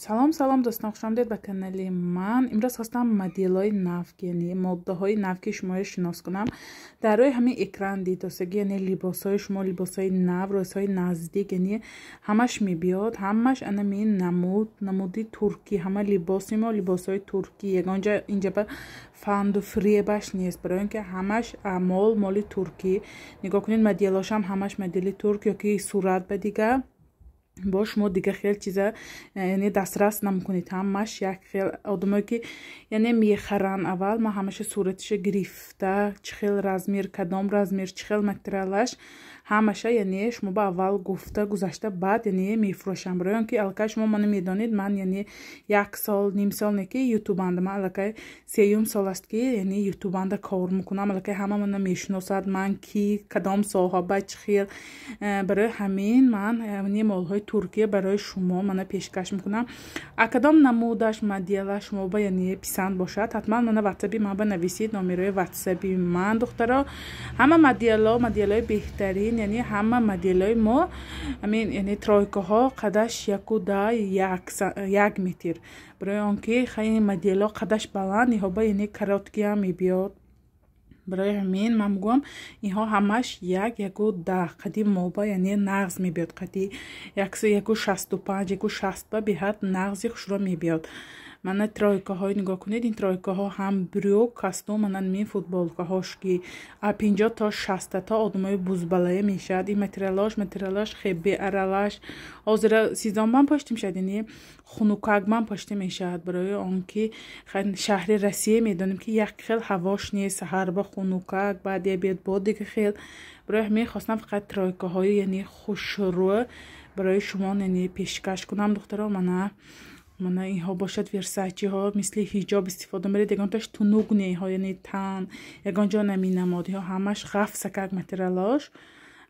Салом, салом, дӯстон, хушомадед ба канали ман. Имрӯз хостам моделҳои нав, яъне моддаҳои нав, ки шуморо шинос кунам. Дар рӯи ҳамин экран дидосагӣ, яъне либосҳои шумо, либосҳои нав, рӯзҳои наздик, яъне ҳамаш мебиёд, ҳамаш анами намуд, намуди туркӣ, ҳама либоси мо либосҳои туркӣ. Ягонҷа инҷа ба фанду фиребаш нест, барои ин ки ҳамаш мол моли туркӣ. Нигоҳ кунед, моделошам ҳамаш модели турк ёки сурат ба дига бо шумо дига хел чиза, яъне дастрас намекунед. Ҳамаш як хел одамое ки, яъне, мехаранд, аввал ман ҳамаша суратиша гирифта, чӣ хел размер, кадом размер, чӣ хел материалаш, ҳамаша, яъне, шумо ба аввал гуфта гузашта, баъд, яъне, мефурӯшам, барои он ки аллакай шумо мана медонед, ман, яъне, як сол, ним сол не ки ютубанда, ман аллакай сеюм сол аст ки, яъне, ютубанда кор мекунам. Аллакай ҳама мана мешиносад, ман ки, кадом соҳа ба чӣ хел. Барои ҳамин ман, яъне, молҳои Туркия барои шумо мана пешкаш мекунам. А кадом намудаш, моделаш шумо ба, яъне, писанд бошад, ҳатман мана ватсаби ман ба нависед, номерои ватсаби ман. Духтаро, ҳама моделҳо моделҳои беҳтарин, яъне ҳама моделҳои мо ҳамин, яъне тройкаҳо қадаш 1,10, 1 метр, барои он ки хай моделҳо қадаш баланд, иҳо ба, яъне, короткиам мебиёд. Барои ҳамин ман мегӯям, инҳо ҳамаш 1, 1,10 қади моба, яъне нағз мебиёд, қади 1,65, 1,60 ба беҳад нағзи хушро мебиёд. Мана тройкаҳои нигоҳ кунед, ин тройкаҳо ҳам брюк, костюм, мана мин футболкаҳош ки 50 то 60 то одамои бузбалая мешавад. Ин материалош хебе аралаш ҳозира сезонбан пошта мешавад, яъне хунукакбан пошта мешавад, барои он ки шаҳри Россия медонем ки як хел ҳавош нест, саҳарба хунукак, баъд я биёд бо дига хел. Барои ҳамин хостам фақат тройкаҳои, яъне, хушрӯ барои шумо, яъне, пешкаш кунам. Духтаро, мана инҳо бошад версачиҳо, мисли ҳиҷоб истифода меред, ягонташ тунук не, инҳо, яъне, тан ягон ҷо наминамод, инҳо ҳамаш ғафсакак материалош.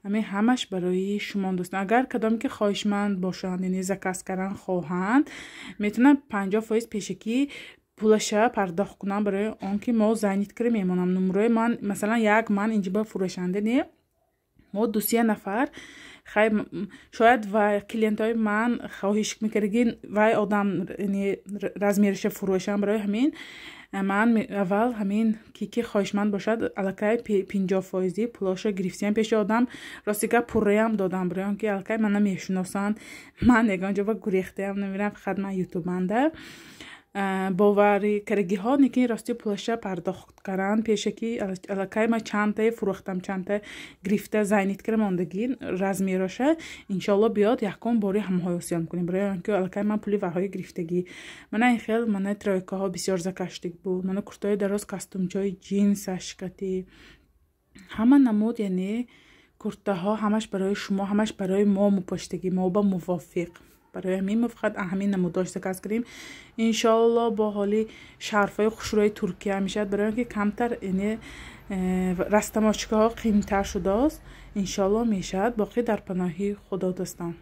Ҳамин ҳамаш барои шумо, дӯстон. Агар кадоме ки хоҳишманд бошанд, яъне заказ кардан хоҳанд, метавонанд 50% пешакӣ пулаша пардохт кунам, барои он ки мо занят кара мемонам. Номерои ман, масалан, як ман инҷа ба фурӯшанда не, мо дусия нафар. Хай, шояд ва клиентҳои ман хоҳиш мекардаги вай одам размераша фурӯшам. Барои ҳамин ман аввал ҳамин ки хоҳишманд бошад, аллакай 50 фоизи пулоша гирифтиам пеши одам. Рости гап, пурраям додам, барои он ки аллакай мана мешиносанд, ман ягон ҷо ба гурехтаям намерам, фақат ман ютубанда боварӣ карагиҳо, лекин рости пулаша пардохт кардан пешакӣ. Аллакай ман чандтае фурӯхтам, чандта гирифта занят кара мондагӣ размероша. Иншоалло, биёд, якум бори ҳамаҳоё съём кунем, барои он ки аллакай ман пули ваҳои гирифтагӣ. Мана ин хел, мана тройкаҳо бисёр закаштик буд, мана куртаҳои дароз, костюмчаҳои ҷинсашкати, ҳама намуд, яъне куртаҳо, ҳамаш барои шумо, ҳамаш барои мо мупоштагӣ, мо ба мувофиқ. Барои ҳамин мо фақат ҳамин намудош заказ кардем. Иншоалло, бо ҳоли шарфҳои хушрӯи Туркия мешавад, барои он ки камтар, яъне, растамочкаҳо қимтар шудааст. Иншоалло, мешавад. Боқӣ дар паноҳи Худо, дӯстон.